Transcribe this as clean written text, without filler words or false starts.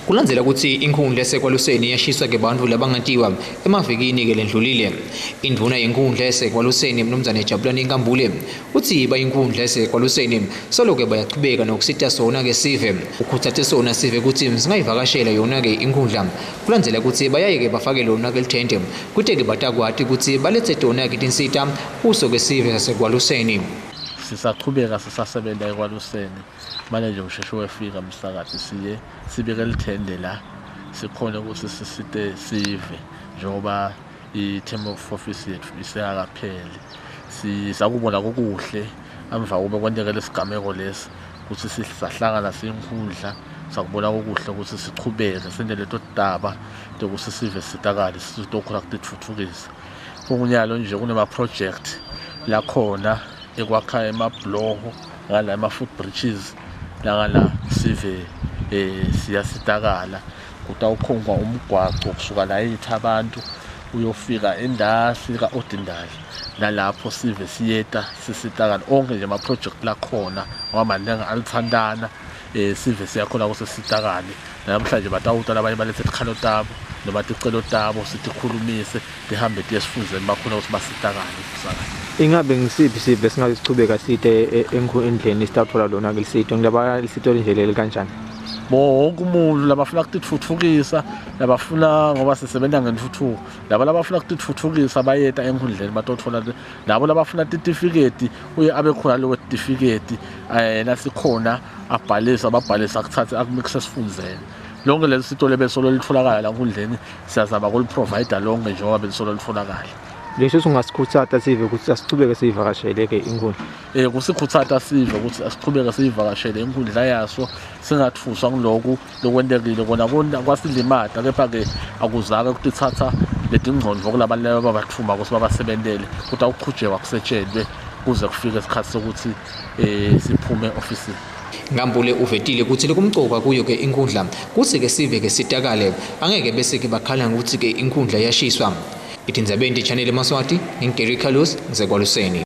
Kulandzela kutsi inkhundla yaseKwaluseni yashiswa ke bantfu labangatiwa emavikini ke lendlulile. Indvuna yenkhundla yaseKwaluseni Mnumzane Jabulani Nkambule utsi bayinkhundla yaseKwaluseni solo-ke bayachubeka nokusita sona-ke sive. Ukhutsate sona sive kutsi singayivakashela yona-ke inkhundla kulandzela kutsi bayaye-ke bafake lona-ke lithende kute-ke batakwati kutsi baletse tona-ke tinsita kuso-ke sive saseKwaluseni. Sisachubeka sisasebenta eKwaluseni manje nje usheshe wefika msakati siye sibeke lithende la sikhone ukuthi sisite sive njengoba i-term of office yethu isengakapheli. Sisakubona kukuhle emva kube kwenteke lesigameko lesi ukuthi sisahlangana siyinkhundla, sakubona kukuhle ukuthi sichubeke sente leto taba tekuthi sive sitakale sitokhona kutitfutfukisa. Kungunyalo nje kunema-project lakhona ekwakha emabhuloho ngala ema-foot bridges langala sive siyasitakala. Kutawukhonkwa umgwaco kusuka la abantu uyofika endasi ka-Odindali, nalapho sive siyeta sisitakala. Onke nje ama-project lakhona ngoba maningi alithantana, sive siyakhona ukuthi sitakale. Namhlanje batawuta labanye balethe tikhalo tabo noma ticelo tabo sitikhulumise tihambe tiye esifundzeni bakhona ukuthi basitakale. Ingabe ngisiphi sive singabe sichubeka site endlini sitatfola lona ke lisito ngilaba lisito nje leli kanjani? Wonke umuntu labafuna kutitfutfukisa, labafuna ngoba sisebenza ngentfutfuko, laba labafuna kutitfutfukisa bayeta enkhundleni batotfola, labo labafuna titifiketi uye abe khona lowo tifiketi nasikhona abhalisa babhalisa akuthathe akumikise esifundzeni. Lonke leli sito lebesolo litfolakala la enkundleni siyazama kuliprovide lonke njengoba belisolo litfolakala. Lesho ungasikhutsata sive ukuthi asichubeke siyivakashele ke inkhundla. Kusikhutsata sive ukuthi asichubeke siyivakashele inkhundla yaso, singathuswa ngiloku lokwentekile kona kwasilimata, kepha-ke akuzake kutithatha letingcondvo kulabantu laba babatfuma ukuthi babasebentele, ukuthi akuchutshekwa kusetshentwe kuze kufike isikhathi sokuthi siphume ofisini. Nkambule uvetile kutsi lokumcoka kuyo ke inkhundla kutsi ke sive ke sitakale, angeke bese ke bakhala ngekutsi ke inkhundla yashiswa. Itindzabeni Channel Maswati, ngingu Gary Carlos, ngiseKwaluseni.